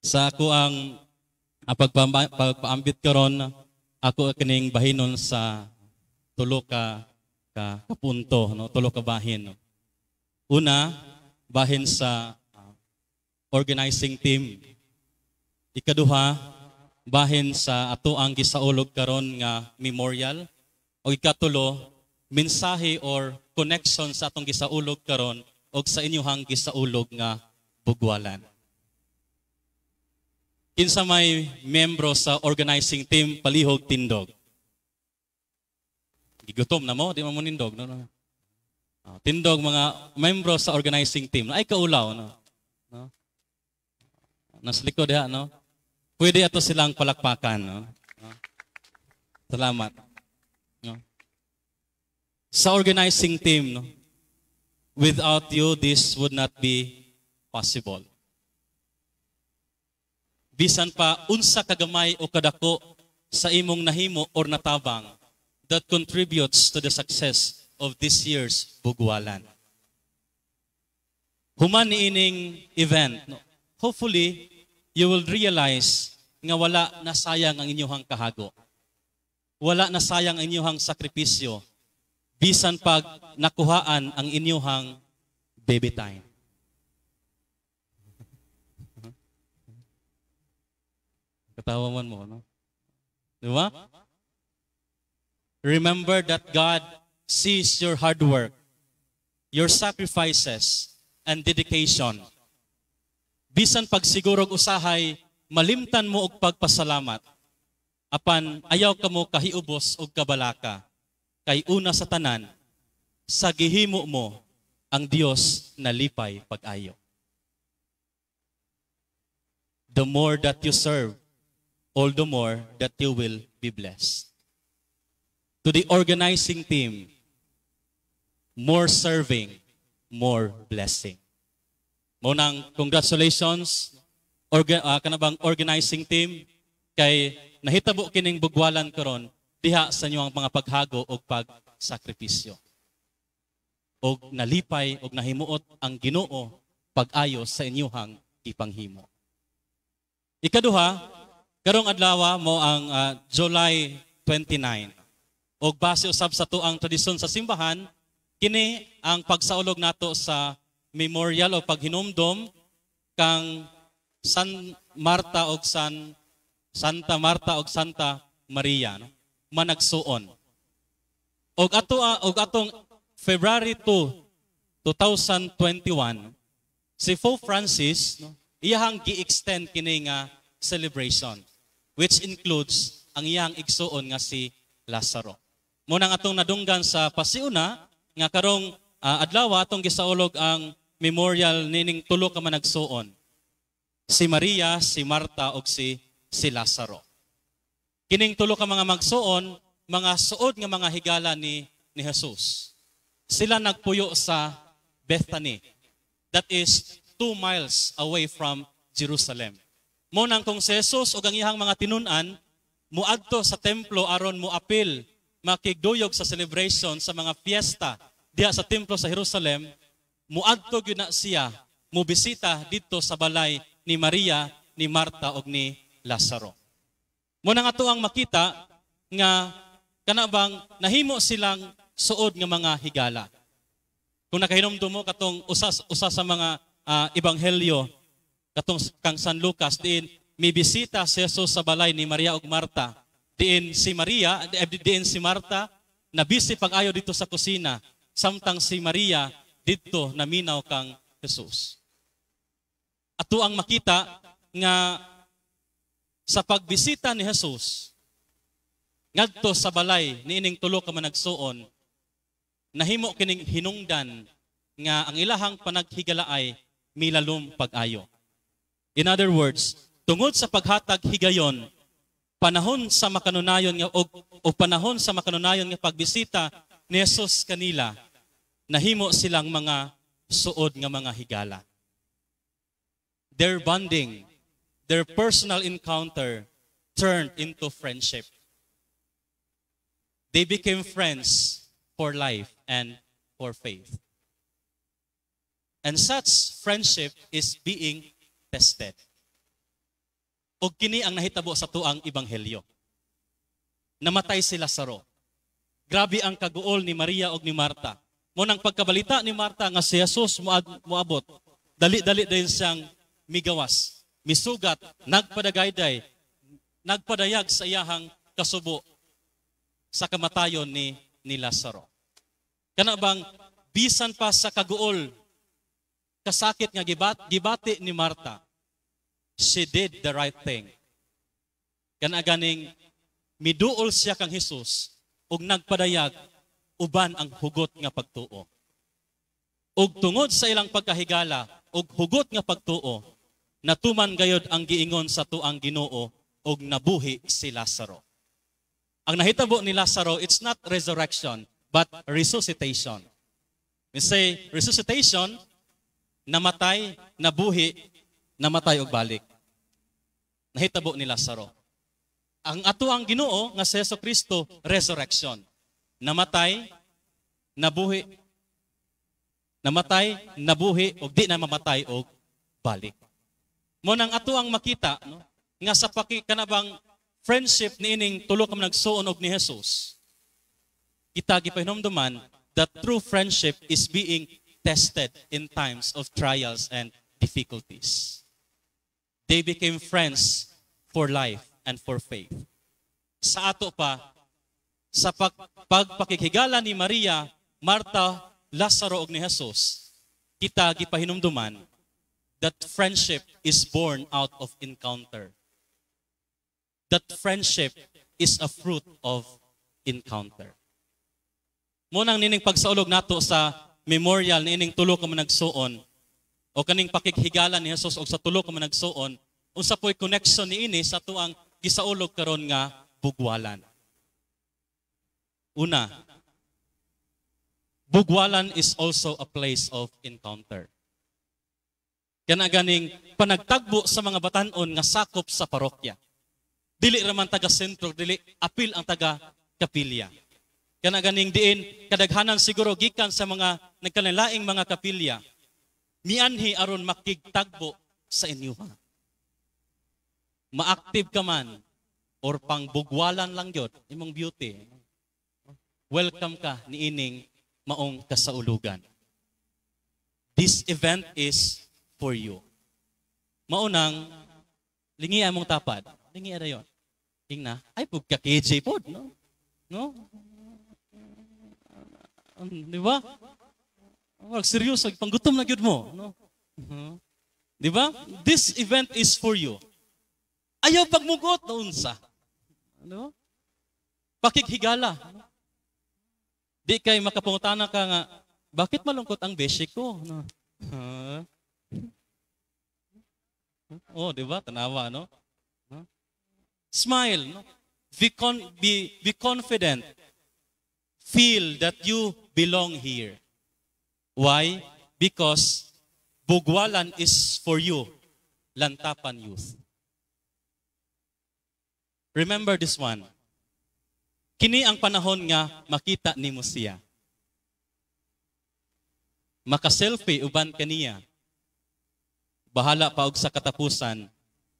Sa ako ang pagpaambit karon, ako kining bahinon sa tulo ka punto, no, tulo ka bahin, no. Una, bahin sa organizing team. Ikaduha, bahin sa ato ang gisaulog karon nga memorial. O ikatulo, mensahe or connection sa atong gisaulog karon og sa inyuhang gisaulog nga bugwalan. Kinsa may membro sa organizing team, palihog tindog. Gigutom na mo, di man mo nindog, no? No? Ah, tindog mga membro sa organizing team. Ay kaulaw, no? No? Nasa likod diha, no? Pwede ato silang palakpakan, no? No? Salamat. No? Sa organizing team, no? Without you, this would not be possible. Bisan pa unsa kagamay o kadako sa imong nahimo or natabang that contributes to the success of this year's bugwalan. Human niining event, no, hopefully, you will realize nga wala nasayang ang inyong kahago. Wala nasayang ang inyong sakripisyo bisan pag nakuhaan ang inyong baby time. Katawa man mo, no? Di ba? Remember that God sees your hard work, your sacrifices, and dedication. Bisan pag sigurog usahay, malimtan mo og pagpasalamat. Apan ayaw kamo kahiubos og kabalaka. Kay una sa tanan, sa gihimo mo, ang Dios nalipay pag-ayo. The more that you serve, all the more that you will be blessed. To the organizing team, more serving, more blessing. Mao nang congratulations kanabang organizing team kay nahitabo kining bugwalan karon diha sa inyong mga paghago og pagsakripisyo. Og nalipay og nahimuot ang Ginoo pag-ayo sa inyuhang gipanghimo. Ikaduha, karong adlaw mao ang July 29. Og base usab sa tuang tradisyon sa simbahan, kini ang pagsaulog nato sa memorial o paghinumdom kang San Marta og Santa Marta og Santa Maria, no? Managsuon. Og atong February 2, 2021, si Pope Francis, no, iyahang gi-extend kini nga celebration, which includes ang iyang igsuon nga si Lazaro. Mao nang atong nadunggan sa pasiuna nga karong adlaw atong gisaulog ang memorial nining tulo ka managsuon. Si Maria, si Marta ug si Lazaro. Kining tulo ka mga magsuon, mga suod nga mga higala ni Jesus. Sila nagpuyo sa Bethany. That is 2 miles away from Jerusalem. Mao nang kung si Jesus ug ang iyang mga tinun-an muadto sa templo aron moapil, makigduyog sa celebration sa mga fiesta diha sa templo sa Jerusalem, muadto gyud na siya, mubisita didto sa balay ni Maria, ni Marta ug ni Lazaro. Mao nang ato ang makita nga kana bang nahimo silang suod nga mga higala. Kung nakahinumdum mo katong usa usa sa mga ebanghelyo, katong kang San Lucas, diin mibisita si Jesus sa balay ni Maria ug Marta. Diin si Maria, diin si Marta nabisi pag-ayo didto sa kusina samtang si Maria didto naminaw kang Jesus. Ato ang makita nga sa pagbisita ni Jesus ngadto sa balay niining tulo ka managsuon, nahimo kining hinungdan nga ang ilahang panaghigalaay milalom pag-ayo. In other words, tungod sa paghatag higayon, panahon sa makanunayon nga o panahon sa makanunayon nga pagbisita ni Jesus kanila, nahimo silang mga suod nga mga higala. Their bonding, their personal encounter turned into friendship. They became friends for life and for faith. And such friendship is being tested. Og kini ang nahitabo sa tuang ebanghelyo. Namatay si Lazaro. Grabe ang kaguol ni Maria og ni Marta. Mao nang pagkabalita ni Marta nga si Jesus moabot, dali-dali din siyang migawas, misugat, nagpadagayday, nagpadayag sa iyahang kasubo sa kamatayon ni Lazaro. Kana bang bisan pa sa kaguol, kasakit nga gibati ni Marta, she did the right thing. Kana ganing miduol siya kang Jesus ug nagpadayag uban ang hugot nga pagtuo. Ug tungod sa ilang pagkahigala ug hugot nga pagtuo, natuman gayod ang giingon sa tuang Ginoo ug nabuhi si Lazaro. Ang nahitabo ni Lazaro, it's not resurrection, but resuscitation. We say resuscitation, namatay, nabuhi, namatay og balik. Nahitabo ni Lazaro. Ang ato ang Ginoo nga si Jesu Kristo, resurrection. Namatay, nabuhi, namatay, nabuhi ug di na mamatay og balik. Mao nang ato ang makita, no, nga sa paki kanabang friendship niining tulo ka managsuon og ni Jesus. Kita gipahinumduman that true friendship is being tested in times of trials and difficulties. They became friends for life and for faith. Sa ato pa, sa pagpakighigala ni Maria, Marta, Lazaro ug ni Jesus, kita gipahinumduman that friendship is born out of encounter. That friendship is a fruit of encounter. Mao nang nining pagsaulog nato sa memorial niining tulo ka managsuon o kaning pakighigala ni Jesus og sa tulo ka managsuon, unsa po'y connection niini sa tuang gisaulog karon nga bugwalan? Una, bugwalan is also a place of encounter. Kana ganing panagtagbo sa mga batanon nga sakop sa parokya. Dili raman taga sentro, dili apil ang taga kapilya. Kana ganing diin kadaghanan siguro gikan sa mga nagkalaing mga kapilya mianhi aron makigtagbo sa inyoha. Ma-active ka man or pangbugwalan lang gyud imong beauty. Welcome ka niining maong kasaulugan. This event is for you. Maunang lingi among tapad. Lingi ra yon. Ingna, ay pug ka KJ pod, no? No? Di ba? Wag seryoso, panggutom na gyud mo, no? Di ba? This event is for you. Ayaw pagmugot unsa. Ano? Pakighigala. Di kay makapangutana ka nga, bakit malungkot ang beshi ko? No? Huh? Oh, di ba? Tanawa, no? Huh? Smile, no? Be confident. Feel that you belong here. Why? Because bugwalan is for you, Lantapan youth. Remember this one. Kini ang panahon nga makita nimo siya. Maka-selfie uban kaniya. Bahala pa og sa katapusan,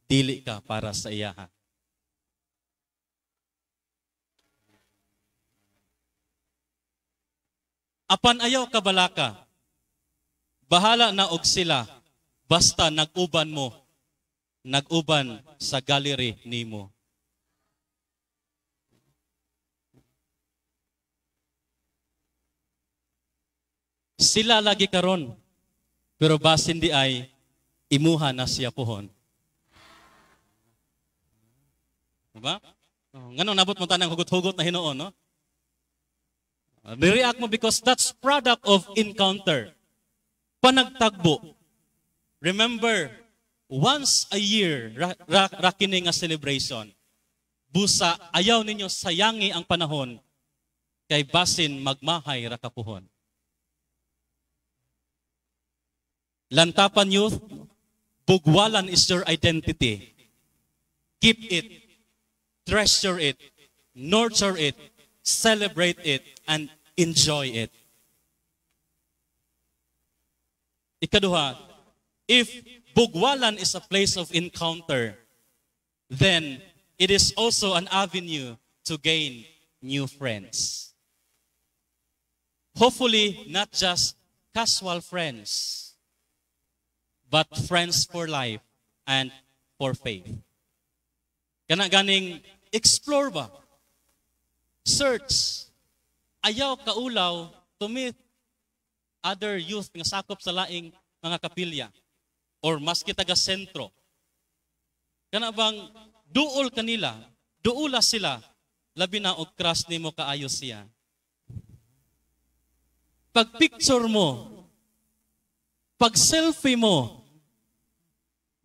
dili ka para sa iyaha. Apan ayaw kabalaka. Bahala na og sila basta nag-uban mo, nag-uban sa gallery nimo. Sila lagi karon, pero basin di ay imuha na siya pohon. Diba? Oh, nganong nabot mo tanang hugot-hugot na hinuon, no? Nireact mo because that's product of encounter. Panagtagbo. Remember, once a year, ra kini nga celebration. Busa, ayaw ninyo sayangi ang panahon, kay basin magmahay ra kapuhon. Lantapan youth, bugwalan is your identity. Keep it, treasure it, nurture it, celebrate it, and enjoy it. Ikaduha, if bugwalan is a place of encounter, Then it is also an avenue to gain new friends. Hopefully, not just casual friends, but friends for life and for faith. Kana ganing explore ba? Search. Ayaw kaulaw to meet other youth nga sakop sa laing mga kapilya or maski taga sentro. Kana bang duol kanila, duula sila, labi na og crush nimo kaayo siya. Pag picture mo, pag selfie mo,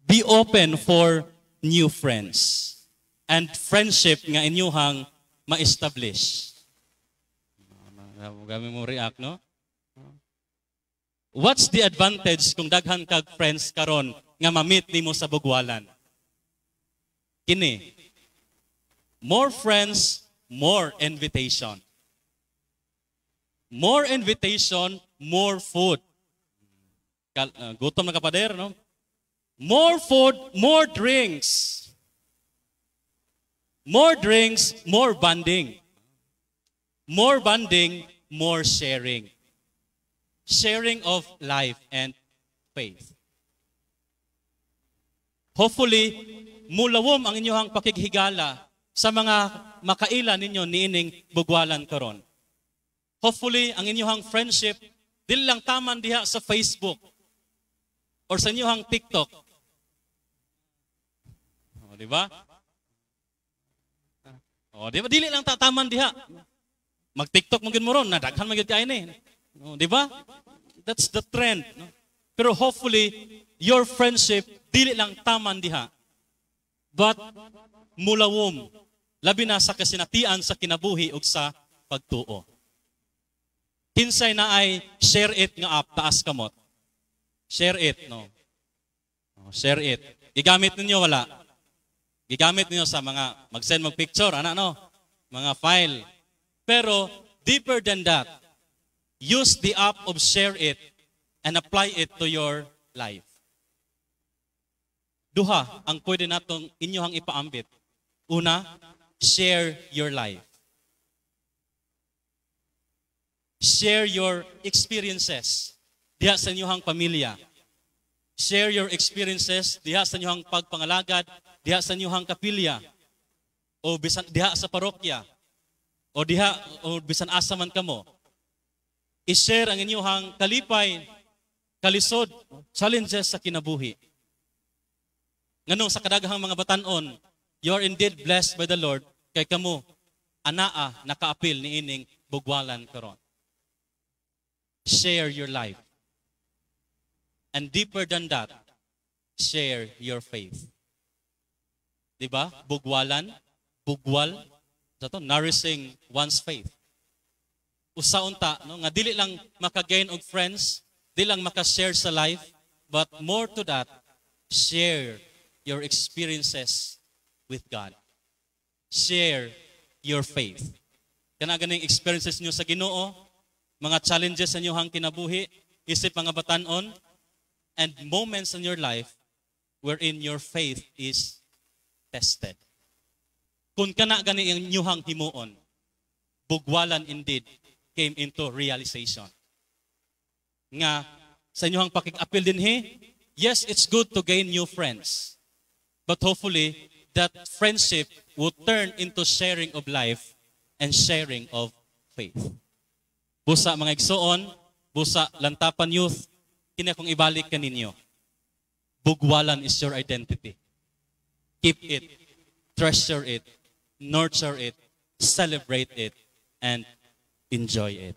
be open for new friends and friendship nga inyuhang ma-establish. Gami mo react, no? What's the advantage kung daghan kag friends karon nga ma-meet nimo sa bugwalan? Kini. More friends, more invitation. More invitation, more food. Gutom na kapader, no? More food, more drinks. More drinks, more bonding. More bonding, more sharing. Sharing of life and faith. Hopefully, mulawom ang inyong pakighigala sa mga makaila ninyo niining bugwalan karon. Hopefully, ang inyong friendship dili lang taman diha sa Facebook or sa inyong TikTok. O, di ba? O, di ba? Dili lang tataman diha. Mag-TikTok mo gyud mo ron, nadaghan man gyud kaayo ni. O, di ba? That's the trend. No? Pero hopefully, your friendship dili lang taman diha. But mulawom, labi na sa kasinatian sa kinabuhi ug sa pagtuo. Kinsay naay SHAREit nga app, taas kamot? SHAREit, no? Oh, SHAREit. Gigamit ninyo, wala? Gigamit ninyo sa mga mag-send mag picture, ana, no? Mga file. Pero deeper than that, use the app of SHAREit and apply it to your life. Duha ang pwede natong inyohang ipaambit. Una, share your life. Share your experiences diha sa inyong pamilya. Share your experiences diha sa inyong pagpangalagad, diha sa inyong kapilya, o bisan diha sa parokya, o diha o bisan asa man kamo. I-share ang inyong kalipay, kalisod, challenges sa kinabuhi. Nganong sa kadaghang mga batanon, you are indeed blessed by the Lord kay kamo anaa nakaapil niining bugwalan karon. Share your life. And deeper than that, share your faith. Di ba? Bugwalan, bugwal, sa to, nourishing one's faith. Usa unta, no, nga dili lang maka-gain og friends, dili lang maka-share sa life, but more to that, share your experiences with God. Share your faith. Kana ganing experiences niyo sa Ginoo, mga challenges sa inyong kinabuhi, isip mga batanon, and moments in your life wherein your faith is tested. Kung kana gani ang inyuhang himuon, bugwalan indeed came into realization. Nga sa inyuhang pakig-apil dinhi, yes, it's good to gain new friends. But hopefully, that friendship will turn into sharing of life and sharing of faith. Busa mga igsuon, busa Lantapan Youth, kini akong ibalik kaninyo. Bugwalan is your identity. Keep it, treasure it, nurture it, celebrate it, and enjoy it.